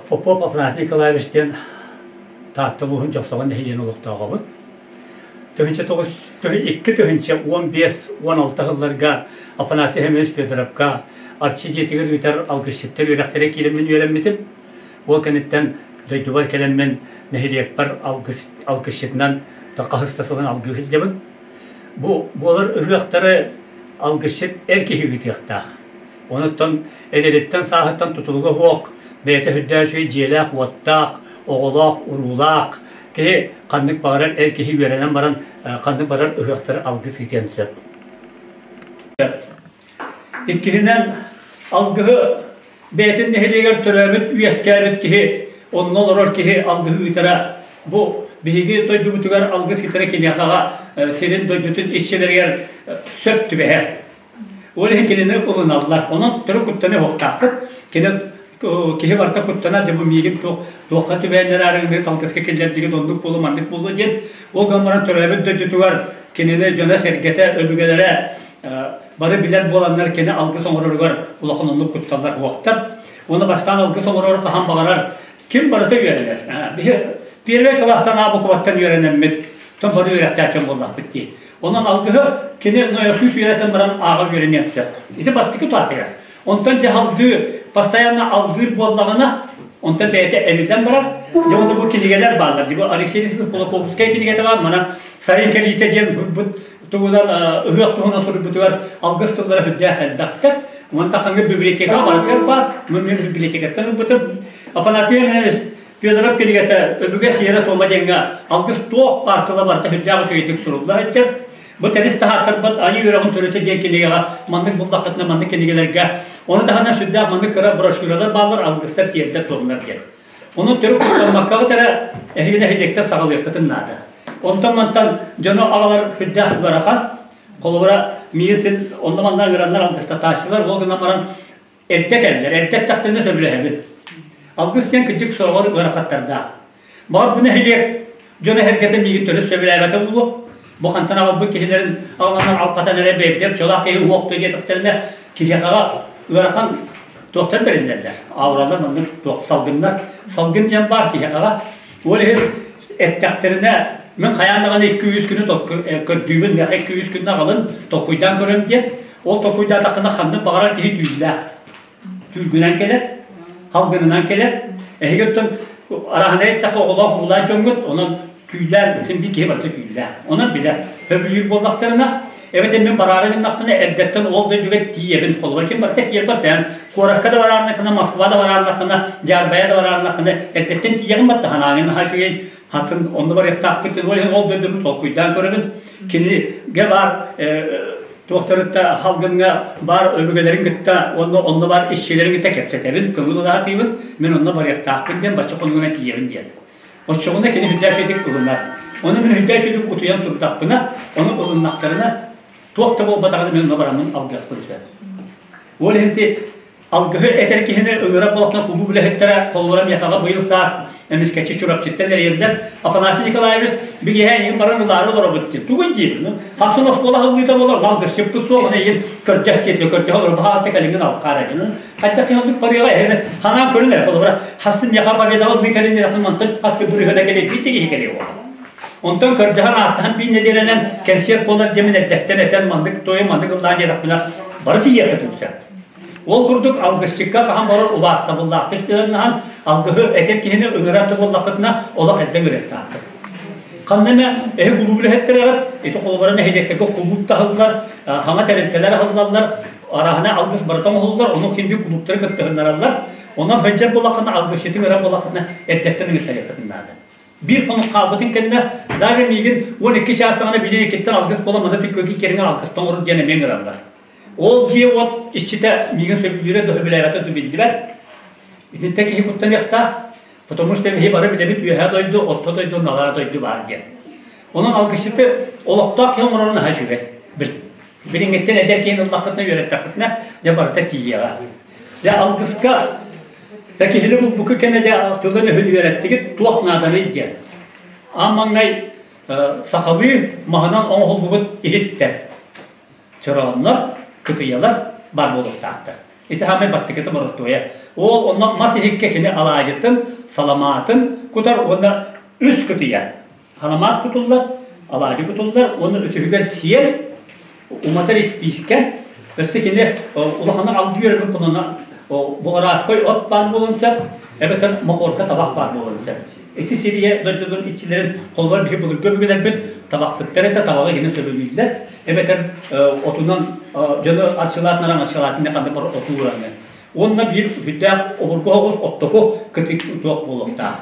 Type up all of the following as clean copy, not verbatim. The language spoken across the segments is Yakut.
Попов Афанасий Николаевич диэн Таатта улууһун Дьохсоҕон нэһилиэгин олохтооҕобут. 2015-16 сылларга Афанасий Семенович Федоровка Арчы дьиэтигэр ыытар алгысчыттар үөрэхтэрэ киирэммин үөрэммитим. Ол кэнниттэн дойдубар кэлэммин нэһилиэкпэр алгыс, алгысчытынан хаһыс да сылын алгыы сылдьабын. Бу буолар ыһыахтары алгысчыт эр киһи ыытыахтаах. Онуттан эдэриттэн сааһыттан тутулуга суох, бэйэтэ үрдээх үчүгэй дьиэлээх-уоттаах, оҕолоох, уруулаах киһи ханнык баҕарар эр киһи үөрэнэн баран ханнык барар ыһыахтары алгыс ыытыан сөп. Иккиһинэн, алгыһы бэйэтин нэһилиэгэр төрөөбүт, үөскээбит киһи, онно олорор киһи алгыһы ыытара бу биһиги дойдубутугар алгыс ыытара киниэхэҕэ сирин дойдутун иччилэригэр сөп түбэһэр. Ол иһин кинини ылыналлар. Онон төрүт куттаны уһуктааххыт. Кини киһи барыта куттанар, дьэ бу миигин туох туохха түбэһиннэр арыгыны талгыска киллэрдигит, оннук буолуо, маннык буолуо диэн. Ол гынан баран төрөөбүт дойдутугар кинини дьоно-сэргэтэ, өбүгэлэрэ бары билэр буоланнар кини алгыс оҥороругар улахан оннук кутталлар уохтар. Уонна бастаан алгыс оҥорор хаһан баҕарар ким барыта үөрэнэр. Биһи первый кылаастан А букваттан үөрэнэммит, тон бары үөрэхтээччи буоллахпыт дии. Онон алгыһы кини нойосуус үөрэтэн баран ааҕа үөрэниэн сөп. Ити бастакы туһатыгар. Онтон дьэ алгыы, постоянно алгыыр буоллаҕына, онтон бэйэтэ эбиллэн барар. Дьэ уонна бу кинигэлэр бааллар. Бу Алексей Ефимович Кулаковскай кинигэтэ баар. Манан сайын кэлиитэ диэн бут тугунан ыһыах туһунан суруйбутугар алгыс тыллара сүрдээх элбэхтэр. Уонна ханнык библиотекаҕа барытыгар баар. Мин библиотекаттан ылбытым. Афанасий Иванович Федоров кинигэтэ «Өбүгэ сиэрэ-туома» диэҥҥэ алгыс туох баар тыла барыта сүрдээх үчүгэйдик сурулла сылдьар. Бу тэрис таһааттарбыт Айыы үөрэҕин төрүтэ диэн кинигэҕэ маннык буллаххытына маннык кинигэлэргэ, ону таһынан сүрдээх маннык кыра брошюралар бааллар, алгыстар, сиэрдэр-туомнар диэн. Онон төрүт куттаммаккаҕыт эрэ эһиги нэһилиэктэр саҕалыаххытын наада. Онтон-мантан дьону аҕалар сүрдээх ыарахан. Холобура, миигин син онно-манна ыҥыраннар алгыстатааччылар, ол гынан баран Эрдэ кэллэр, эрдэ эттэхтэринэ сөбүлэһэбин. Алгыс диэн кырдьык сороҕор ыарахаттардаах. Баҕар бу нэһилиэк дьоно-сэргэтэ миигин төрүт сөбүлээбэтэ буолуо. Бу хантан аҕалбыт киһилэрин аҕаланнар алҕатан эрэ бэйэбитигэр чолаах киһи уох диэтэхтэринэ киһиэхэҕэ ыарахан туохтар бэриллэллэр. Ауралар маннык туох салгыннар. Салгын диэн баар киһиэхэҕэ. Ол иһин эттэхтэринэ мин хайаан даҕаны 2-3 күнү көрдүүбүн, миэхэ 2-3 күнү аҕалын толкуйдаан көрөм диэн Ол толкуйдаатаххына ханнык баҕарар киһи түүллээх. Түүлгүнэн кэлэр, халгынынан кэлэр. Эһиги оттон араһынай эттэххэ оҕолоох угулаах дьоҥҥут, онон түүллээн син биир киһи барыта түүллээх. Онон билэр. Сөбүлүүр буоллахтарына, эбэтэр мин бараары гыннахпына эрдэттэн ол дойдуга тиийэбин. Холобура ким барыта тиийэр барда. Куоракка да бараарнаххына, Москва да бараарнаххына, Дьаарбайа да бараарнаххына, эрдэттэн тиийэҕин барда санааҥын наһаа үчүгэй. Хатын онно барыахтаахпыт. Ол иһин ол дойдуну толкуйдаан көрөбүн. Кинигэ баар туохтарытта халгыҥҥа баар өбүгэлэрин кытта уонна онно баар иччилэрин кытта кэпсэтэбин, көҥүл улаатыыбын, мин онно барыахтаахпын диэн бачча хонугунан тиийэбин диэн. Оччоҕуна кини үрдээх үчүгдүк ылынар. Ону мин үрдээх үчүгдүк утуйан турдахпына, ону ылыннахтарына туох да буолбатаҕына мин онно бараммын алгыахпын сөп. Ол иһин Алгыһы этэр киһини ыҥырар буолахтан кулууп үлэһиттэрэ холобура миэхэҕэ быйыл саас эмискэччи Чурапчыттан эрийэллэр. Афанасий Николаевич билиһэ эйигин баран ылаары олоробут диэн. Тугун диибин? Хассын оскуола аһыллыыта буолар, алгысчыппыт суох, ону эйигин көрдөс диэтилэр, көрдөһө олорор, баһаалыста кэлиҥҥин алҕаара диэн. Хайдах киһи оннук барыаҕа эһини ханаан көрүн эрэ, холобура, хассын миэхэ победаҕа ылыы кэлин диэтэхпин, мантан хас бырыһына кэлиэ, биир киһи кэлиэ буолар. Онтон көрдөһөн ааттаһан биир нэдиэлэнэн кэнсиэр буолар диэмин эрдэттэн этэн маннык тойон маннык ыллаа диэтэхпинэ бары тиийиэххэ түмсэр. Ол курдук алгысчыкка хаһан барар убаастабыллаахтык сыһыаннаһан, алгыһы этэр киһини ыҥырар да буоллаххытына, олох эрдэ ыҥырыахтааххыт. Ханна эмэ эһи кулууп үлэһиттэригэр, ити холобура нэһилиэктэргэ кулууп таһыллар, хаҥа тэрилтэлэр аһыллаллар, араһына алгыс барыта оҥоһуллар, ону ким биир кулууптары кыттыһыннараллар. Онон сылдьар буоллаххына, алгысчыты ыҥырар буоллаххытына, эрдэттэн ыҥыртарыаххытын наада. Биир хонук хаалбытын кэннэ, даже миигин 12 чаас саҕана били иккиттэн алгыс буолан маны түккөкү кэриҥэ алгыстан оҥорор диэн эмиэ ыҥыраллар. Ол дьиэ-уот иччитэ миигин сөбүлүүрэ да сөбүлээбэтэ да биллибэт. Итинтэн киһи куттаныахтаах, потому что биһи бары билэбит үөһээ дойду, орто дойду, налаа дойду баар диэн. Онон алгысчыты олохтоох киһи оҥорорун наһаа үчүгэй. Билиҥҥиттэн эдэр киһини ыллаххытына, үөрэттэххитинэ, дьэ барыта тиийиэҕэ. Дьэ алгыска да киһини булбукка кэннэ дьэ тылын-өһүн үөрэттигит, туох нааданый диэн. Аан маҥнай сахалыы маһынан оҥоһуллубут иһиттэр. Чорооннор, кытыйалар баар буолуохтаахтар. Ити хаамай бастакыта боростуойа. Ол онно мас иһиккэ кини алаадьытын, саламаатын кутар уонна үс кутуйа. Саламаат кутуллар, алаадьы кутуллар уонна үсүһүгэр сиэл, уматар испиискэ. Өссө кини улаханнык алгыы үөрэммит буолан буҕарааскай от баар буолуон сөп, эбэтэр мохуорка табах баар буолуон сөп. Ити сирийэ дойдуларын иччилэрин холобур биһи былыргы өбүгэлэрбит табахсыттар этэ табаҕы гинэ сөбүлүүллэр, эбэтэр отунан дьону арчылаатынар аҥаччылаатынна ханнык бар оту уураны. Уонна биир сүрдээх обургу оҕус оттоку кытык туох буолуохтаах.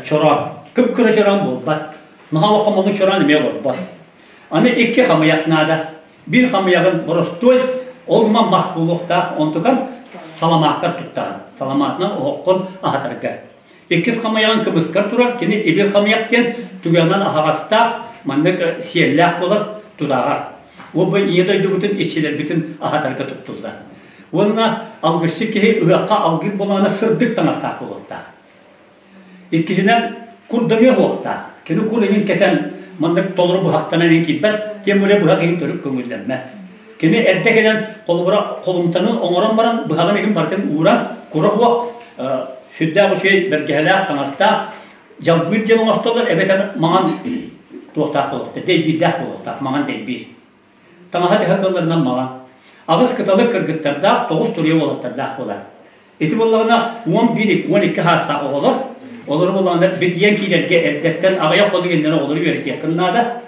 Чороон. Кып-кыра чороон буолбат. Наһаа олоххо маннык чороон эмиэ олорбот. Аны икки хамыйах наада. Биир хамыйаҕын боростуой, ол гынан мас буолуохтаах, онтукан саламааккар туттаҕын. Саламаатынан оһоххун аһатаргар. Иккис хамыйаҕын кымыскар турар, кини ибир хамыйах диэн түгэҕинэн аһаҕастаах, маннык сиэллээх буолар тутааҕар. Ол бу ийэ дойдубутун, иччилэрбитин аһатарга туттуллар. Уонна алгысчыт киһи ыһыахха алгыыр буоллаҕына сырдык таҥастаах буолуохтаах. Иккиһинэн, курдаҥыа уохтаах. Кини кур иһин кэтэн, маннык толору быһахтанан иһин киирбэт, тем более быһах иһин төрүт көҥүллэммэт. Кини эрдэ кэлэн, холобура, холумтанын оҥорон баран, быһаҕын иһин барытын ууран, кура уох, сүрдээх үчүгэй бэргэһэлээх, таҥастаах, дьалбыыр диэн оҥостоллор, эбэтэр маҥан туохтаах буолуохтаах, дэйбиирдээх буолуохтаах, маҥан дэйбиир. Таҥаһа төһө кыалларынан маҕан. Аҕыс кыталык кыргыттардаах, тоҕус туруйа уолаттардаах буолар. Ити буоллаҕына 11, 12 саастаах оҕолор, олору буоллаҕына битийэн киирэргэ эрдэттэн аҕыйах хонук иннинэ оҕолору үөрэтиэххин наада.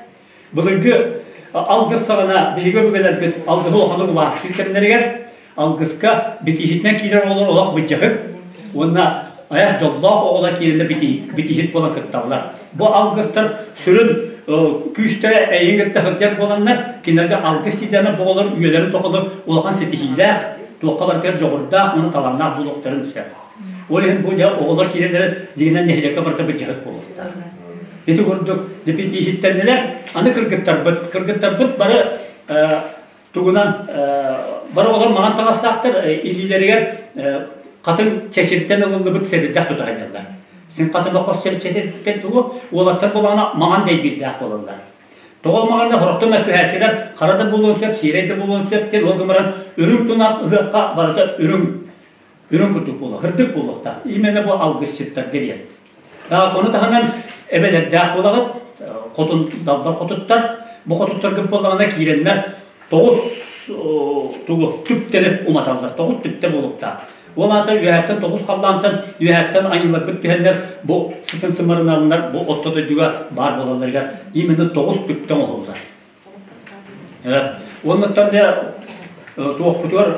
Былыргы алгыс саҕана биһиги өбүгэлэрбит алгыһы улаханнык убаастыыр кэмнэригэр алгыска битииһитинэн киирэр оҕолор олох быдьаһык уонна айах дьоллоох оҕолор киирэннэр битииһит буолан кытталлар. Бу алгыстар сүрүн күүстэрэ эйигин кытта сылдьар буоланнар, кинилэргэ алгыс тиийдэринэ бу оҕолор үйэлэрин тухары улахан ситиһиилээх, туохха барытыгар дьоҕурдаах уонна талааннаах буолуохтарын сөп. Ол иһин бу дьэ оҕолор киирэллэрэ дьиҥинэн нэһилиэккэ барыта быдьаһык буолуохтаах. Ити курдук битииһиттэннилэр. Аны кыргыттарбыт. Кыргыттарбыт бары тугунан бары олор маҥан таҥастаахтар илиилэригэр хатыҥ чэчиртэн ылыллыбыт сэбирдэх тута сылдьаллар. Син хатыҥа хос чэчиртэн тугу уолаттар буолаҕына маҥан дэйбиирдээх буолаллар. Тоҕо маҥанна хорохтон мөккүһээччилэр хара да буолуон сөп, сиэрэй да буолуон сөп диэн ол гымаран үрүҥ тунах ыһыахха барыта үрүҥ үрүҥ курдук буолуох, ырдык буолуохтаах. Именно бу алгысчыттарга диэн. Ону таһынан эбэлэрдээх буолаҕыт, хотун далбар хотуттар. Бу хотуттаргыт буоллаҕына киирэннэр тоҕус тугу түптэри уматаллар, тоҕус түптэ буолуохтаах. Ол аата үөһэттэн тоҕус халлаантан үөһэттэн айыыларбыт түһэннэр бу сытын сымарыналлар бу орто дойдуга баар буолалларыгар именно тоҕус түптэ оҥоһуллар. Уоннаттан дьэ туохпутугар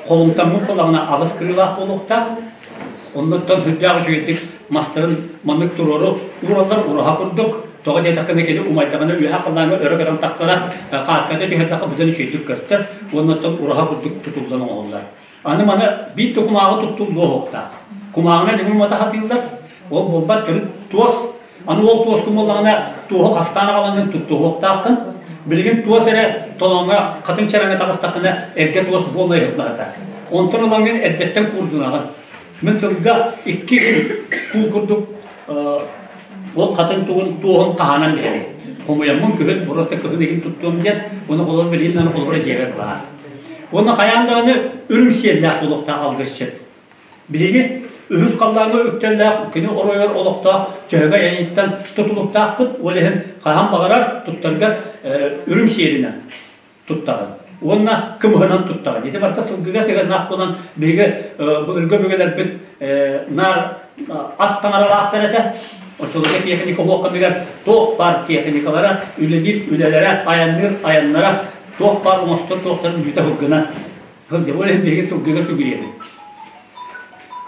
холумтаммыт буоллаҕына аҕыс кырыылаах буолуохтаах. Оннуттан сүрдээх үчүгэйдик мастарын маннык туруору уураллар ураһа курдук. Тоҕо диэтэххинэ кини умайдаҕына үөһэ халлааҥҥа өрө көтөн тахсара, хааската түһэрдэххэ быдан үчүгэйдик көстөр. Уоннаттан ураһа курдук тутуллан оҥоһуллар. Аны маны биир да кумааҕы туттуллуо суохтаах. Кумааҕынан эҥин умата сатыыллар. Ол буолбат төрүт туос. Аны ол туоскун буоллаҕына туоһу хастаан аҕалаҥҥын туттуһуохтааххын. Билигин туос эрэ толооҥҥо хатыҥ чараҥҥа таҕыстаххына эргэ туос буолла ыһыллаһыта. Онтон ылаҥҥын эрдэттэн куурдунаҕын. Мин сылга икки куул курдук ол хатыҥ тугун туоһун хаһаанан биһэбин. Хомуйаммын күһүн, просто кыһын игин туттуом диэн, уонна холобур билигин аны холобура дьиэбэр баар. Уонна хайаан даҕаны үрүҥ сиэллээх буолуохтаах алгысчыт. Биһиги үһүс халлааҥҥа үктэллээх кини оройор олохтоох чөһөгөй айыыттан тутулуктаахпыт, ол иһин хаһан баҕарар туттарга үрүҥ сиэлинэн туттаҕын уонна кымыһынан туттаҕын. Ити барыта сылгыга сыһыаннаах буолан биһиги былыргы өбүгэлэрбит наар ат таҥаралаахтар этэ. Оччолорго техника уһуохханыгар туох баар техникалара, үлэлиир үлэлэрэ, айанныыр айаннара, туох баар оҥостор туохтарын бүтэ сылгынан сылдьар. Ол иһин биһиги сылгыга сүгүрүйэбит.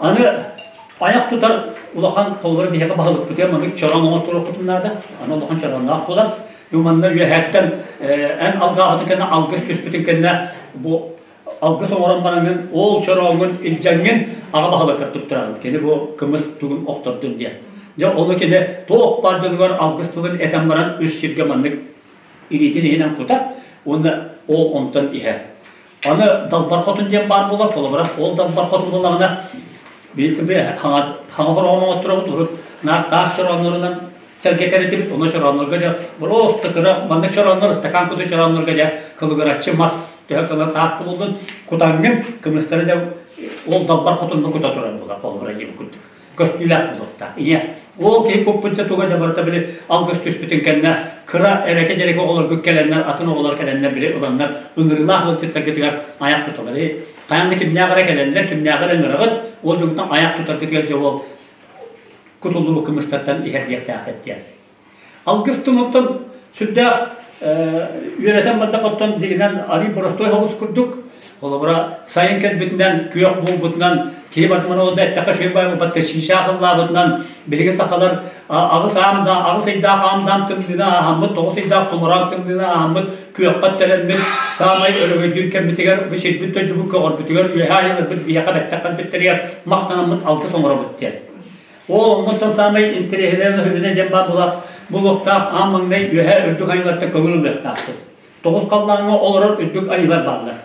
Аны айах тутар улахан холобура биһиэхэ баһылыкпытыгар маннык чороон оҥотторуохпутун наада. Аны улахан чороонноох буолар. Бу манна үөһээттэн эн алгаабытын кэннэ алгыс түспүтүн кэннэ бу алгыс оҥорон бараҥҥын ол чорооҥҥун илдьэҥҥин аҕа баһылыккар туттараҕын. Кини бу кымыс тугун охтордун диэн. Дьэ ону кини туох баар дьонугар алгыс тылын этэн баран үс сиргэ маннык илиитин иһинэн кутар уонна ол онтон иһэр. Аны далбар хотун диэн баар буолар, холобура, ол далбар хотун буоллаҕына биир хаҥа хороҕон оҥотторобут, урут наар таас чорооннорунан тэлгэтэр этибит, ону чорооннорго дьэ просто кыра маннык чорооннор, ыстакаан куту чорооннорго дьэ кылыгыраччы мас. төһө кылар таах буоллун кутаҥҥын кымыстары дьэ ол далбар хотунна кута турар буолар холобура диэбит курдук көстүүлээх буолуохтаах. Ийэ ол киһи куппут туга дьэ барыта били алгыс түспүтүн кэннэ кыра эрэкэ-дьэрэкэ оҕолоргут кэлэннэр атын оҕолор кэлэннэр били ыланнар ыҥырыылаах ыалдьыттаргытыгар айах туталлар. Хайаан да кимнээх эрэ кэлэллэр, кимнээх эрэ ыҥыраҕыт, ол дьоҥтон айах тутаргытыгар дьэ ол кутуллубут кымыстартан иһэр диэхтээххит диэн. Алгыс тумуттан сүрдээх үөрэтэн бардах оттон дьиҥинэн арый боростуой соҕус курдук. Холобура, сайын кэлбитинэн, күөх буолбутунан, киһи барытынан ол да эттэххэ үчүгэй баай буолбатта, шиша ыллаабытынан, биһиги сахалар аҕыс аамда, аҕыс ыйдаах аамдаан тымныыны ааһаммыт, тоҕус ыйдаах тумураан тымныыны ааһаммыт, күөххэ үктэлэммит, саамай өрөгөйдүүр кэммитигэр бу сирбит дойдубут көҕөрбүтүгэр, үөһээ айыларбыт биһиэхэ бэттэх кэлбиттэригэр махтанаммыт алгыс оҥоробут диэн. Ол оннуттан саамай интэриэһинэй өһүлүнэ диэн баар буолар буолуохтаах аан маҥнай үөһээ үрдүк айыылартан көҥүл ылыахтаахпыт. Тоҕус халлааҥҥа олорор үрдүк айыылар бааллар.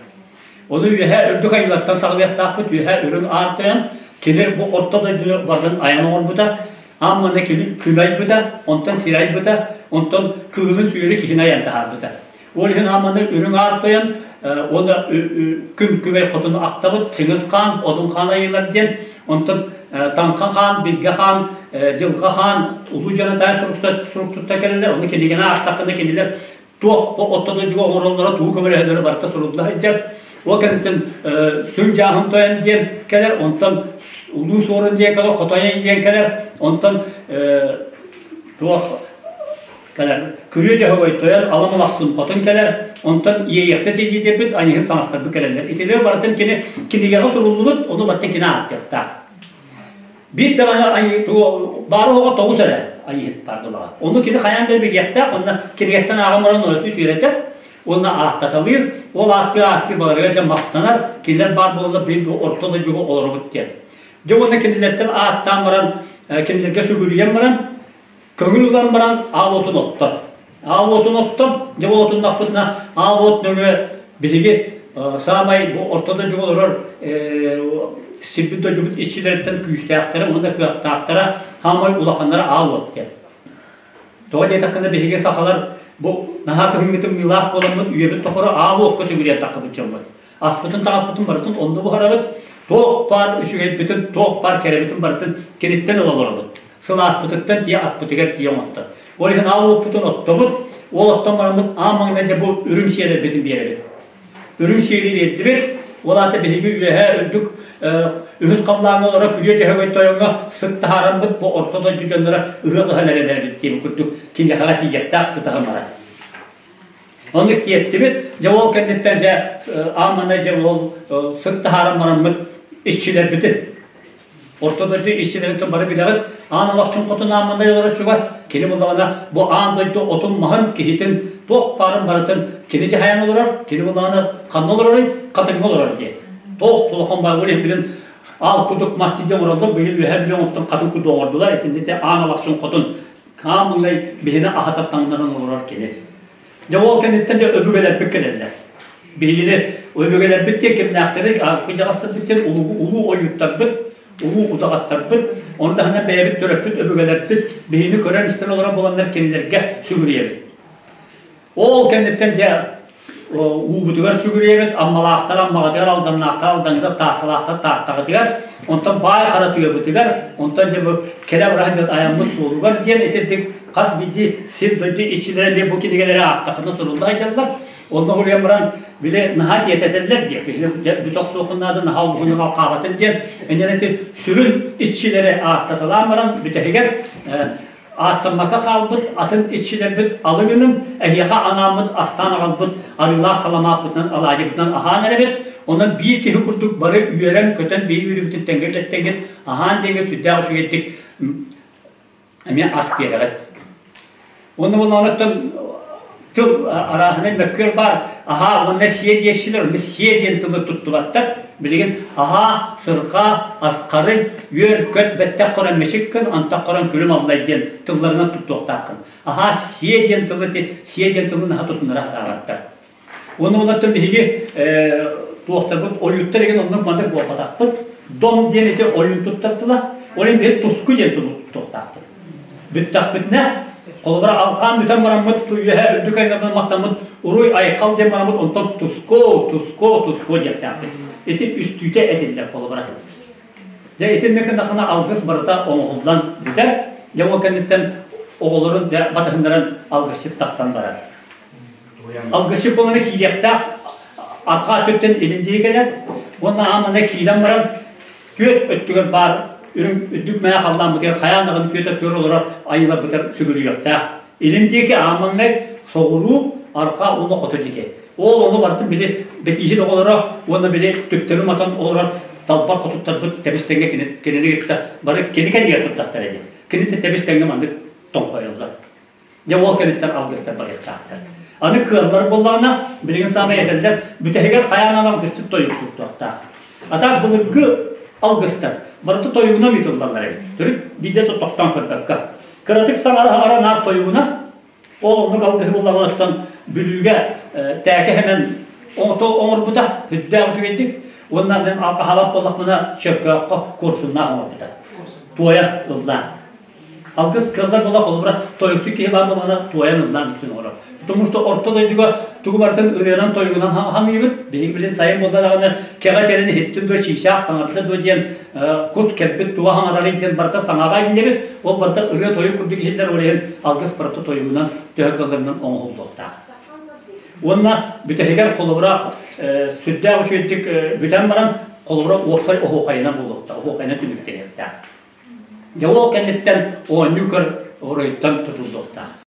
Ону үөһээ үрдүк айыылартан саҕалыахтаахпыт, үөһээ үрүҥ аар тойон кини бу орто дойдуну барытын айан оҥорбута, аан маҥнай кини күнү айбыта, онтон сири айбыта, онтон кыылы-сүүрү киһини айан таһаарбыта. Ол иһин аан маҥнай үрүҥ аар тойон уонна күн күбэй хотун ахтабыт Чыҥыс хаан, Одун хаан айыылар диэн, онтон Таҥха хаан, Билгэ хаан, Дьылҕа хаан, Улуу Дьанатай суруксуттар кэлэллэр, ону кинигэни аахтаххына кинилэр туох бу орто дойдуга оҥороллоро, тугу көмөлөһөллөрө барыта сурулла сылдьар. Ол кэнниттэн Сүн Дьааһын тойон диэн кэлэр, онтон Улуу Суорун диэн кэлэр, Хотойон диэн кэлэр, онтон туох кэлэр. Күрүө Дьөһөгөй тойон Алам Улахсун хотун кэлэр, онтон Иэйэхсит Эдьиийдэрбит, Айыһыт саҥастарбыт кэлэллэр. Итилэр барытын кини кинигэҕэ суруллубут, ону барытын кини ааттыахтаах. Биир даҕаны айыы баары оҕо тоҕус эрэ айыыһыт баар буолаҕа. Ону кини хайаан да билиэхтээх, уонна кинигэттэн ааҕан баран оросу үөрэтэр, уонна ааттаталыыр, ол ааттыы ааттыы баларыгар дьэ махтанар, кинилэр баар буолаллар биир бу орто дойдуга олоробут диэн. Дьэ уонна кинилэртэн ааттаан баран, кинилэргэ сүгүрүйэн баран, Көҥүл ылан баран аал уотун оттор. Аал уотун оттон, дьэ ол отуннахпытына аал уот нөҥүө биһиги саамай бу орто дойдуга олорор сирбит дойдубут иччилэриттэн күүстээхтэрэ уонна кыахтаахтара саамай улаханнара аал уот диэн. Тоҕо диэтэххинэ биһиги сахалар бу наһаа кыһыҥҥы тымныылаах буоламмыт үйэбит тухары аал уокка сүгүрүйэн таххыбыт дьоммут. Аспытын таҥаспытын барытын онно буһарабыт, туох баар үчүгэйбитин, туох баар кэрэбитин барытын киниттэн ыла олоробут. Сылааспытыттан тиийэ аспытыгар тиийэ оҥостор. Ол иһин аал уоппутун оттобут, ол оттон бараммыт аан маҥнай дьэ бу үрүҥ сиэлэрбитин биэрэбит. Үрүҥ сиэли биэрдибит, ол аата биһиги үөһээ үрдүк үһүс халлааҥҥа олоро күрүө дьөһөгөй тойоҥҥо сыт таһаараммыт бу орто дойду дьонноро ыһыах ыһан эрэлэрбит диэн курдук киниэхэҕэ тиийиэхтээх сытаһым барар. Оннук тиэттибит, дьэ ол кэнниттэн дьэ аан маҥнай дьэ ол сыт таһааран бараммыт иччилэрбитин Орто дойду иччилэриттэн бары билэҕит, аан олохчун хотун аан маҥнай олорор чугас, кини буллаҕына бу аан дойду отун-маһын, киһитин, туох баарын барытын кини дьаһайан олорор, кини буллаҕына ханна олорорый, хатыҥҥа олорор диye. Туох улахан баар ол билин аал курдук мас диэн оҥороллор, быйыл үөһэ билиэн оттон хатын курдук оҥордулар, итиннэ аан олохчун хотун аан маҥнай биһини аһатар таҥнаран олорор кини. Дьэ ол кэнниттэн дьэ өбүгэлэрбит кэлэллэр. Биһигини өбүгэлэрбит диэн кимнээхтэрий, кыдьаҕастарбыт диэн улуу, улуу ойууттарбыт, улуу удаҕаттарбыт, ону таһынан бэйэбит төрөппүт өбүгэлэрбит биһигини көрөн-истэн олорор буоланнар кинилэргэ сүгүрүйэбит. Ол кэнниттэн дьэ уубутугар сүгүрүйэбит, Аммалаахтар Аммаҕытыгар, Алданнаахтар Алдаҥҥытыгар, Таатталаахтар Тааттаҕытыгар, онтон баай хара тыабытыгар, онтон дьэ бу кэлэ бара сылдьан айаммыт суолугар диэн итинник хас биирдии сир-дойду иччилэрэ эмиэ бу кинигэлэри аахтаххына сурулла сылдьаллар. Онно суруйан баран, били наһаа тиэтэтэллэр диэ, били бүтэх суохун наада наһаа улуһуну халхаабатын диэн, энньэн ити сүрүн иччилэри ааттаталаан баран бүтэһигэр ааттаммакка хаалбыт атын иччилэрбит алы гыным, эһиэхэ анааммыт астаан аҕалбыт арыылаах саламааппытынан алаадьыбытынан аһаан эрэбит. Онон биир киһи курдук бары үөрэн-көтөн биһи үөрүүбүтүн тэҥҥэ үллэстэҥҥит аһаан диэҥҥэ сүрдээх үчүгэйдик эмиэ ас биэрэҕит. Уонна буоллаҕына тыл арааһынай мөккүөр баар аһаа уонна сиэ диэччилэр онно сиэ диэн тылы туттубаттар. Билигин аһаа, сырҕаа, асхарый, үөр, көт, бэттэх көрөн мичик гын, антах көрөн күлүм аллай диэн тылларынан туттуохтааххын. Аһаа, сиэ диэн тылы сиэ диэн тылы наһаа тутунара сатаабаттар. Уонна олортон биһиги туохтарбыт ойууттар деген оннук маннык буолбатахпыт. Дом диэн ити ойуун туттар тыла. Ол иһин биһиги туску диэн тылы туттуохтаахпыт. Бүттэхпитинэ. Холобура, алҕаан бүтэн бараммыт, үөһэ үрдүк айылҕабытын махтаммыт, уруй айхал диэн бараммыт, онтон туско, туско, туско диэхтээхпит. Ити үстүүтэ этиллэр холобура. Дьэ итинник гыннахына алгыс барыта оҥоһуллан бүтэр. Дьэ ол кэнниттэн оҕолорун дьэ батыһыннаран алгысчыт тахсан барар. Алгысчыт буолана киириэхтээх арҕаа өттүттэн илин диэки кэлэр уонна аамана киирэн баран түөрт өттүгэр баар үрүҥ үрдүк мэйэ халлааммытыгар хайаан даҕаны түөрт өттүгэр олорор айыыларбытыгар сүгүрүйүөхтээх. Илин диэки аан маҥнай соҕуруу, арҕаа уонна хоту диэки. Ол ону барытын били бэтииһит оҕолоро уонна били түктэри уматан олорор далбар хотуттарбыт тэбис-тэҥҥэ кини, кинини кытта бары кини кэннигэр турдахтара дии. Кини тэбис-тэҥҥэ маннык тоҥхойоллор. Дьэ ол кэнниттэн алгыстар барыахтаахтар. Аны кыаллар буоллаҕына, билигин саамай этэллэр, бүтэһигэр хайаан алгысчыт тойук туттуохтаах. А так былыргы алгыстар барыта тойугунан ыытыллаллар эбит. Төрүт биирдэ тохтоон көрбөккө. Кыратык саҥара-саҥара наар тойугунан, ол оннук алгыһы буллаҕыттан Бүлүүгэ тээкэ хэмэн оҥорбута, үрдээх үчүгэйдик. Уонна мен алҕаһаабат буоллахпына, Чөркөөххө куорсуннаах оҥорбута. Туойан ыллаан. Алгыс кыаллар буола холобура тойуксу киһи баар буоллаҕына туойан ыллаан үксүн оҥорор. Потому что орто дойдуга тугу барытын ырыанан тойугунан хаҥыыбыт. Биһиги билин сайын буолла даҕаны кэҕэ тэрин иһиттин дуо, чыычаах саҥарда дуо диэн кус кэлбит туга хаҥарарый диэн барыта саҥаҕа иҥнэбит. Ол барыта ырыа тойук курдук иһиллэр, ол иһин алгыс барыта тойугунан төһө кыалларынан оҥоһуллуохтаах. Уонна бүтэһигэр холобура сүрдээх үчүгэйдик бүтэн баран холобура уопсай оһуохайынан буолуохтаах, оһуохайынан түмүктэниэхтээх. Дьэ ол кэнниттэн оонньуу көр оройуттан тутуллуохтаах.